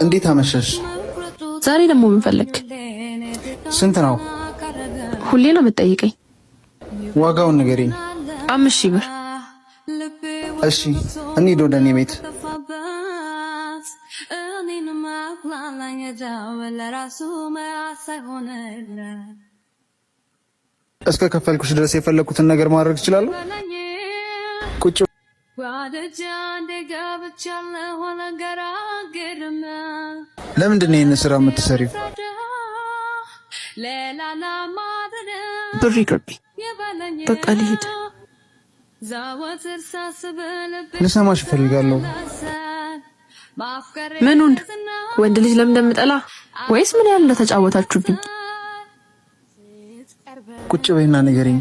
እንዴት አመሸሽ? ዛሬ ደግሞ ምን ፈለግ? ስንት ነው? ሁሌ ነው የምትጠይቀኝ። ዋጋውን ንገሪኝ። 5,000 ብር። እሺ እንሂድ ወደ እኔ ቤት። እስከ ከፈልኩሽ ድረስ የፈለኩትን ነገር ማድረግ እችላለሁ። ቁጭ ለምንድን ነው ይህን ስራ የምትሰሪው? ብር ይቅርብኝ፣ በቃ ልሂድ። ልሰማሽ እፈልጋለሁ። ምኑን? ወንድ ልጅ ለምን እንደምጠላ ወይስ ምን ያህል እንደተጫወታችሁብኝ? ቁጭ በይና ንገሪኝ።